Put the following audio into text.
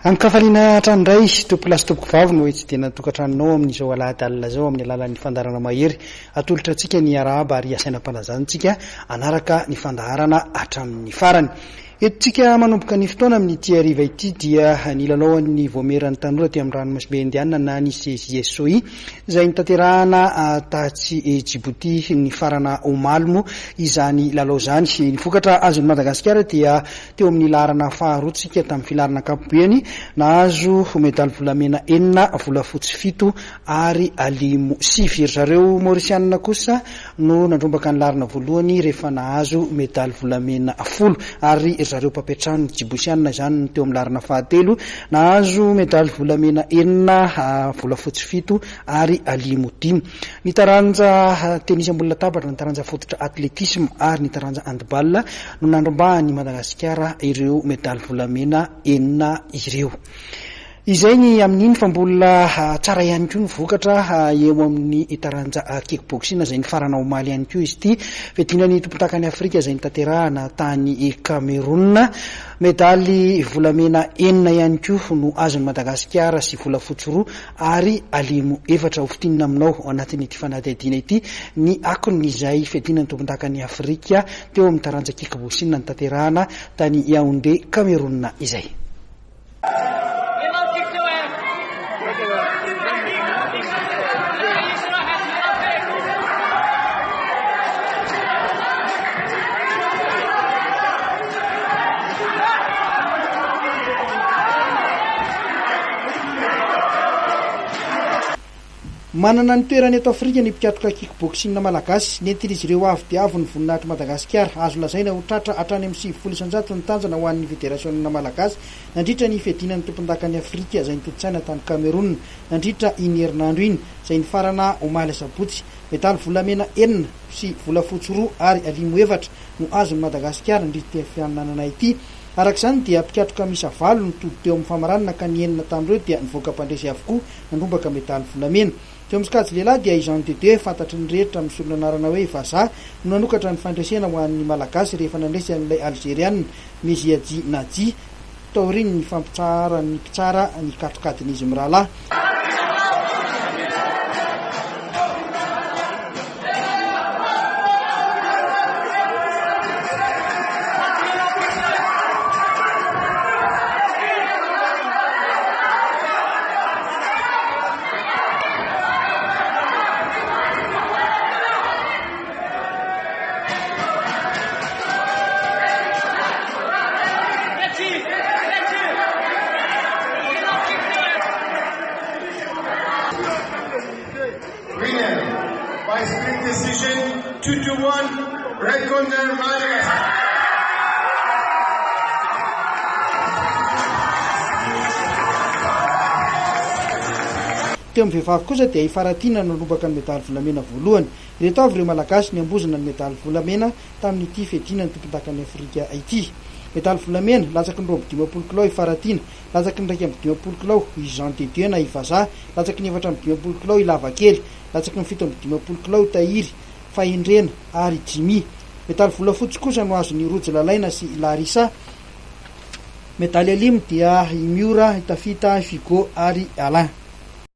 Amin-kafaliana hatrany indray, tompolahy sy tompokovavy no hitsidihana ny tokantranonao amin'izao alahady alina izao amin'ny alalan'ny fandaharana mahery atolotra antsika ny arahaba ary asaina am-panajana antsika hanaraka ny fandaharana hatramin'ny farany. Entintsika manomboka ny fotoana amin'ity hariva ity dia ny lalaon'ny Voamieran'ny Tanora aty amin'ny Ranomasimbe Indiana na ny CJSOI izay notanterahana tatsy Djibouti nifarana omaly moa izany lalao izany. Ny vokatra azon'i Madagasikara dia teo amin'ny laharana faharoa tsika tamin'ny filaharana ankapobeny, nahazo medaly volamena enina, volafotsy fito ary alimo sivy. Ry zareo Maorisianina kosa no nandrombaka ny laharana voalohany rehefa nahazo medaly volamena folo ary ry zareo mpampiantrano Djiboutiana izany no teo amin'ny laharana fahatelo, nahazo medaly volamena enina, volafotsy fito ary alimo dimy. Ny taranja tenisy ambony latabatra, ny taranja fototra atletisma ary ny taranja handball no nandrombahan'i Madagasikara ireo medaly volamena enina ireo. Izay ny amin'iny fa mbola tsara ihany koa ny vokatra eo amin'ny taranja kickboxing izay nifarana omaly ihany koa izy ity. Fiadiana ny tompondakan'i Afrika izay notanterahana tany Cameroun. Medaly volamena enina ihany koa no azon'i Madagasikara sy volafotsy roa ary alimo efatra. Ho fintinina aminao ao anatin'ity fanadihadiana ity ny akon'izay fiadiana ny tompondakan'i Afrika teo amin'ny taranja kickboxing notanterahana tany Yaoundé, Cameroun izay. Manana ny toerany eto Afrika ny mpikatroka kickboxing malagasy. Nentin'izy ireo avo dia avo ny voninahitr'i Madagasikara. Azo lazaina ho tratra hatrany amin'ny 90% ny tanjona ho an'ny federasionina malagasy nandritra ny fiadiana ny tompondakan'i Afrika izay notontosaina tany Cameroun nandritra iny herinandro iny izay nifarana omaly asabotsy. Medaly volamena enina sy volafotsy roa ary alimo efatra no azon'i Madagasikara nandritra ity fifaninanana ity. Araka izany dia mpikatroka miisa valo no tody teo amin'ny famaranana ka ny enina tamin'ireo dia nivoaka mpandresy avokoa nandrombaka medaly volamena. Teo amin'ny sokajy lehilahy dia i Jean Dede, fantatry ny rehetra amin'ny solon'anarana hoe Vazaha, no nanokatra ny fandresena ho an'ny Malagasy rehefa nandresy an'ilay Alzeriana Meziadji Nadji taorian'ny fampitsaharan'ny mpitsara ny katrokadin'izy mirahalahy. Winner by split decision 2-1 red corner Madagascar. Teo amin'ny vehivavy kosa dia i Faratiana no nandrombaka ny medaly volamena voalohany. Ireto avy ireo Malagasy niambozona ny medaly volamena tamin'ity fiadiana ny tompondakan'i Afrika ity. Medaly volamena, latsaky ny 52 kilao i Faratiana, latsaky ny 51 kilao i Jean de Dieu na i Vazaha, latsaky ny 54 kilao i Lavakely, latsaky ny 57 kilao i Tahiry, Fahendrena ary Jimmy. Medaly volafotsy kosa no azon'i Rojo Lalaina sy i Larissa. Medaly alimo dia i Miora, i Tafita, i Figo ary i Alain.